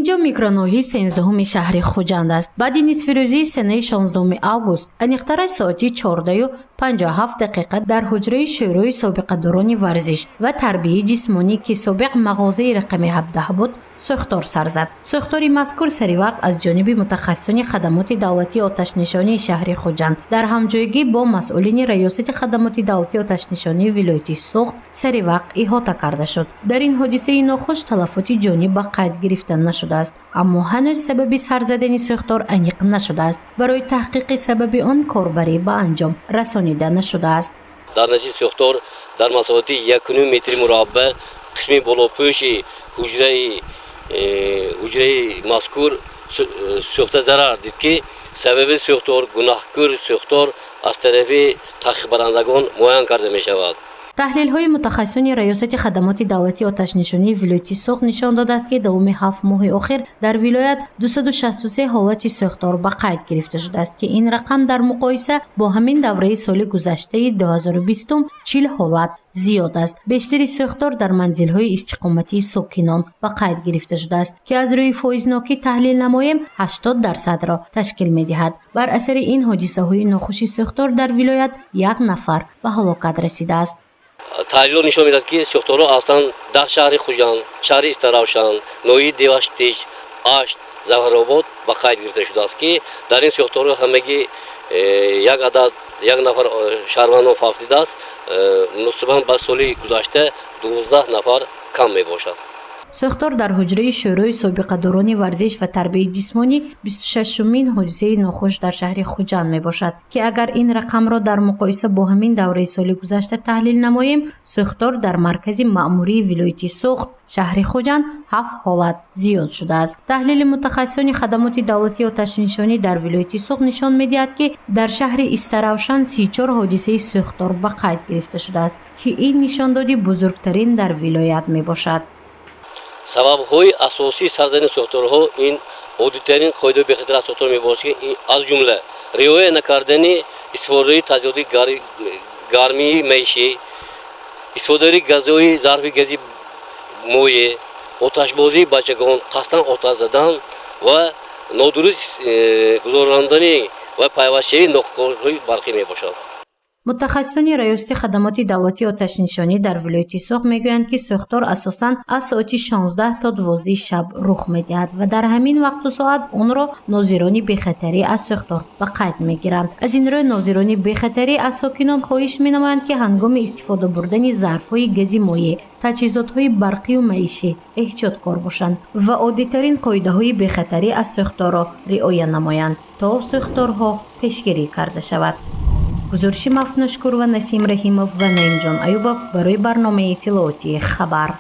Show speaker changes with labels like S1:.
S1: Ин ҷо микроноҳияи 13-уми шаҳри Хуҷанд аст. Баъди нисфирӯзии санаи 16 август, аниқтараш соати 14:57, дар ҳуҷраи Шӯрои собиқадорони варзиш ва тарбияи ҷисмонӣ, ки собиқ мағозаи рақами 17 буд, сӯхтор сар зад. Сӯхтори мазкур саривақт аз ҷониби мутахассисони хадамоти давлатии оташнишонии шаҳри Хуҷанд дар ҳамҷойгӣ бо масъулини Раёсати хадамоти давлатии оташнишонии вилояти Суғд саривақт иҳота карда шуд. Дар ин ҳодисаи нохуш талафоти ҷонӣ ба қайд гирифта нашудааст, аммо ҳанӯз сабаби сар задани сӯхтор аниқ нашудааст. Барои таҳқиқи сабаби он корбарӣ ба анҷом расонида нашудааст.
S2: Дар натиҷаи сӯхтор дар масоҳати 1,5 метри мураббаъ қисми болопӯши ҳуҷраи мазкур сӯхта зарар дид, ки сабаби сӯхтор, гунаҳкори сӯхтор аз тарафи таҳқиқбарандагон муайян карда мешавад.
S1: Таҳлилҳои мутахассисони Раёсати хадамоти давлатии оташнишонии вилояти Суғд нишон додааст, ки давоми 7 моҳи охир дар вилоят 263 ҳолати сӯхтор ба қайд гирифта шудааст, ки ин рақам дар муқоиса бо ҳамин давраи соли гузаштаи 2020 40 ҳолат зиёд аст. Бештари сӯхтор дар манзилҳои истиқоматии сокинон ба қайд гирифта шудааст, ки аз рӯи фоизнокӣ таҳлил намоем, 80 дарсадро ташкил медиҳад. Бар асари ин ҳодисаҳои нохуши сӯхтор дар вилоят як нафар ба ҳалокат расидааст.
S2: Таҳлилҳо нишон медиҳад, ки сӯхторҳо аслан дар шаҳри Хуҷанд, шаҳри Истаравшан, ноҳияи Деваштич, Ашт, Зафаробод ба қайд гирифта шудааст, ки дар ин сӯхторҳо ҳамагӣ як адад як нафар шаҳрвандон фавтидааст. Муносибан ба соли гузашта 12 нафар кам мебошад.
S1: Сӯхтор дар ҳуҷраи Шӯрои собиқадорони варзиш ва тарбияи ҷисмонӣ 26-умин ҳодисаи нохуш дар шаҳри Хуҷанд мебошад, ки агар ин рақамро дар муқоиса бо ҳамин давраи соли гузашта таҳлил намоем, сӯхтор дар маркази маъмурии вилояти Суғд, шаҳри Хуҷанд, ҳафт ҳолат зиёд шудааст. Таҳлили мутахассисони хадамоти давлатии оташнишонӣ дар вилояти Суғд нишон медиҳад, ки дар шаҳри Истаравшан 34 ҳодисаи сӯхтор ба қайд гирифта шудааст, ки ин нишондоди бузургтарин дар вилоят мебошад.
S2: Сабабҳои асосии сарзадани сӯхторҳо ин оддитарин қоидаи бехатар аз сӯхтор мебошад, ки аз ҷумла риоя накардани истифодаи таҷҳизоти гармии маишӣ, истифодаи газҳои зарфи гази моеъ, оташбозии бачагон, қасдан оташ задан ва нодуруст гузарондани ва пайвастшавии нохорҳои барқӣ мебошад.
S1: Мутахассисони Раёсати хадамоти давлатии оташнишонӣ дар вилояти Суғд мегӯянд, ки сӯхтор асосан аз соати 16 то 12 шаб рух медиҳад ва дар ҳамин вақту соат онро нозирони бехатарӣ аз сӯхтор ба қайд мегиранд. Аз ин рӯ нозирони бехатарӣ аз сокинон хоҳиш менамоянд, ки ҳангоми истифода бурдани зарфҳои гази моеъ, таҷҳизотҳои барқию маишӣ эҳтиёткор бошанд ва оддитарин қоидаҳои бехатарӣ аз сӯхторро риоя намоянд, то сӯхторҳо пешгирӣ карда шавад. Гузориши Мафнушкур ва Насим Раҳимов ва Наимҷон Аюбов барои барномаи иттилоотии «Хабар».